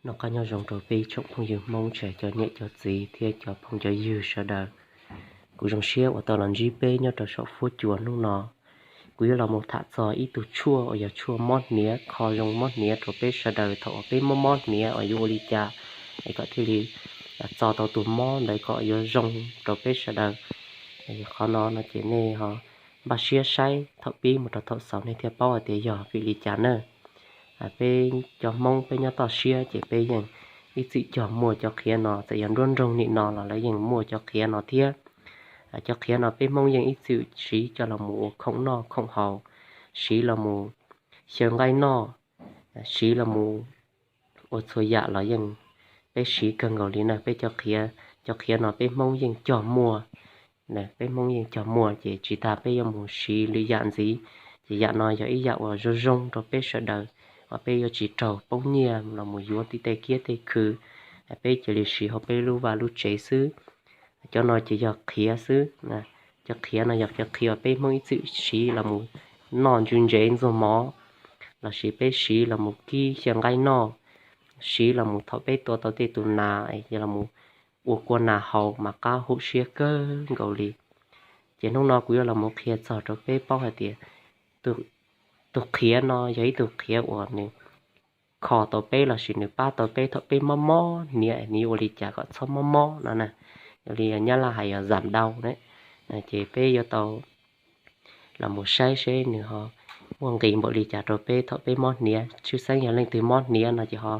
Noj qab nyob zoo rau peb tsoom phooj ywg Hmoob tshais, cov niam cov txiv thiab cov phooj cov ywg sawv daws. Kuv zoo siab uas tau los ntsib peb nyob rau saum fuab cua hnub no. Kuv yuav los mus tham txog ib tug tshuaj uas yog tshuaj mob hniav, kho zoo mob hniav rau peb sawv daws thaum uas peb mob mob hniav uas yuav ua li cas es kom thiaj li txo tau tus mob ntawd kom yuav zoo rau peb sawv daws. Qhov no no ces nej ho npaj siab saib thaum pib mus rau thaum xaus nej thiaj paub hais tias yog vim li cas na. Peb cov Hmoob peb nyob toj siab ces peb yeej ib txwm cog muaj cov qhiav no, txawm yog nruab nroog nim no los lawv yeej muaj cov qhiav no thiab. Cov qhiav no peb Hmoob yeej ib txwm siv coj los mus ua khoom noj khoom haus, siv los mus xyaw nqaij noj, siv los mus ua txhua yam los yeej peb siv kawg nkaus li na. Peb cov qhiav, cov qhiav no peb Hmoob yeej cog muaj, peb Hmoob yeej cog muaj ces tsis tas peb yuav mus siv lwm yam ntxiv. Ces yam no yog ib yam uas zoo zoo rau peb sawv daws, uas peb yuav tsis raug poob nyiaj los mus yuav tim tej kiab tej khw, peb cia li siv hauv peb lub vaj lub tsev xwb. Cov no ces yog qhiav xwb. Cov qhiav no yog cov qhiav uas peb Hmoob ib txwm siv los mus noj ntsuj ntsev ntxuag mov, lossis peb siv los mus kib xyaw nqaij noj, siv los mus thaum peb tua tau tej tus nas, los mus ua kua nas haus mas qab hum siab kawg nkaus li. Ces hnub no kuv yuav los mus qhia txog rau peb paub hais tias tus qhiav no yog ib tug qhiav uas nws kho tau peb lossis nws pab tau peb thaum peb mob mob hniav, nws yuav ua li cas kom txhob mob mob no na. Yog li Nyab Laj hais yog giảm đau ne. Ces peb yuav tau los mus saib seb nws ho muaj nqis npaum li cas rau peb thaum peb mob hniav. Tshwj xeeb yog leej twg mob hniav no ces ho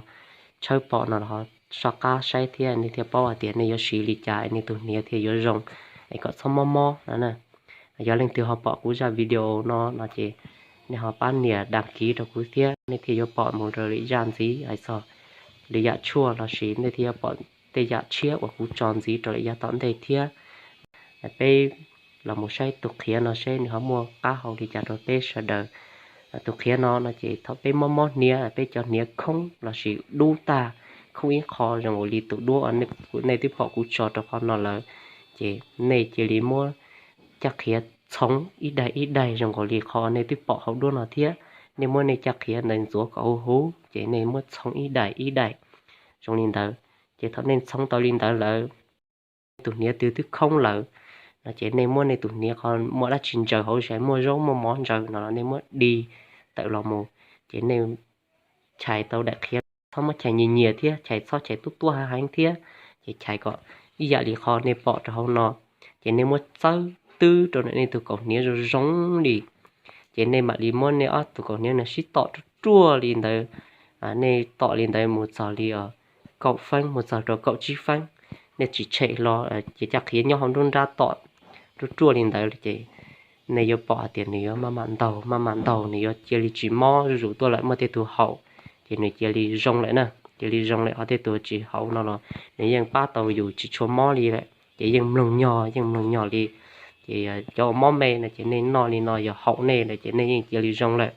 tshawb pom no los ho soj qab saib thiab nej thiaj paub hais tias nej yuav siv li cas nej tus hniav thiaj yuav zoo es kom txhob mob mob no na. Yog leej twg ho pom kuv zaj video no no ces nej ho pab nias đăng ký rau kuv thiab nej thiaj yuav pom mus rau lwm zaj ntxiv hais txog lwm yam tshuaj lossis nej thiaj yuav pom tej yam tshiab uas kuv tso ntxiv rau lwm yav tom ntej thiab. Peb los mus saib tus qhiav no seb nws ho muaj qab hau li cas rau peb sawv daws. Tus qhiav no no ces thaum peb mob mob hniav, peb cov hniav khoob lossis dub tag, khoob ib qho zoo li tus duab nej twb pom kuv tso rau qhov no lawm, ces nej cia li muab caj qhiav txhoov ib daim ib daim zoo nkaus li qhov nej twb pom hauv duab no thiab. Nej muab nej caj qhiav ntawd ntxuav kom huv huv ces nej muab txhoov ib daim ib daim zoo li ntawd. Ces thaum nej txhoov tau li ntawd lawm, tus hniav twg twb khoob lawm no ces nej muab nej tus hniav qhov muaj dab tsi ntsaws hauv, muaj zaub muaj mov ntsaws no los nej muab dig tawm los mus. Ces nej chais tau daim qhiav, txhob muab chais nyias nyias thiab, chais txhob chais tuab tuab heev heev thiab, ces chais kom ib yam li qhov nej pom rau hauv no. Ces nej muab txawb twb rau nej tus kaus hniav zoo zoo li. Ces nej mam li muab nej ob tug kaus hniav no sib tom ruaj ruaj li ntawd. Nej tom li ntawd mus txog li kaum feeb mus txog rau kaum tsib feeb, nej tsis tshem hlo, ces caj qhiav nyob hauv nruab nrab tom ruaj ruaj li ntawd ces nej yuav pom hais tias nws yuav maj mam ntaug maj mam ntaug, nws yuav cia li tsis mob zuj zus tuaj lawm, muaj tej tug haum ces nws cia li zoo lawm na. Cia li zoo lawm, ho tej tug tsis haum no los nws yeej pab tau yus tsis tshua mob li lawm, ces yeej mloog nyog yeej mloog nyog li. Ces cov uas mob me no ces nej noj li no yog haum nej lawm ces nej yeej cia li zoo lawm,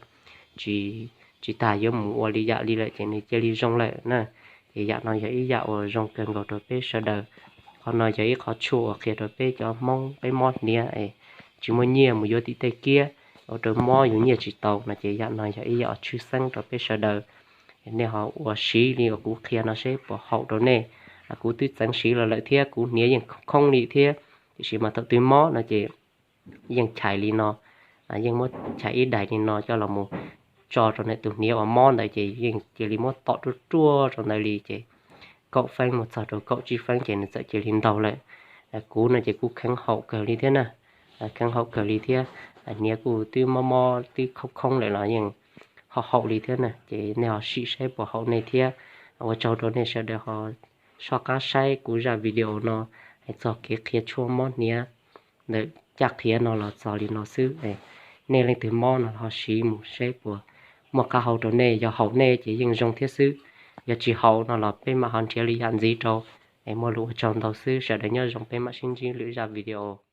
tsis tsis tas yuav mus ua li yam li lawm ces nws cia li zoo lawm na. Ces yam no yog ib yam uas zoo kawg nkaus rau peb sawv daws. Qhov no yog ib qhov tshuaj uas qhia rau peb cov Hmoob peb mob hniav es tsis muaj nyiaj mus yuav tim tej kiab, ua rau mob yus nyiaj tsis tau no ces yam no yog ib yam uas tshwj xeeb rau peb sawv daws. Nej ho ua siv li uas kuv qhia no seb puas haum rau nej. Kuv twb txeev siv los lawm thiab kuv hniav yeej khoob li thiab, tiam sis mas thaum twg mob no ces yeej chais li no, yeej muab chais ib daim li no coj los mus tso rau ntawm tus hniav uas mob ntawd ces yeej cia li muab tom ruaj ruaj rau ntawd li ces kaum feeb mus txog rau kaum tsib feeb ces nws txawm cia li ntaug lawm. Kuv no ces kuj kheev haum kawg li thiab na, kheev haum kawg li thiab. Hniav kuj twb mob mob twb khoob khoob lawm los yeej ho haum li thiab na. Ces nej ho sim saib puas haum nej thiab. Ua tsaug rau nej sawv daws ho soj qab saib kuv zaj video no hais txog kev qhia tshuaj mob hniav ntawm caj qhiav no los txog li no xwb. Nej leej twg mob no ho siv mus seb puas muaj qab hau rau nej, yog haum nej ces yeej zoo thiab xwb, yog tsis haum no los peb mam ho nrhiav lwm yam ntxiv rau. Es muaj lus ua tsaug ntau xwb, sawv daws nyob zoo, peb mam sib ntsib lwm zaj video.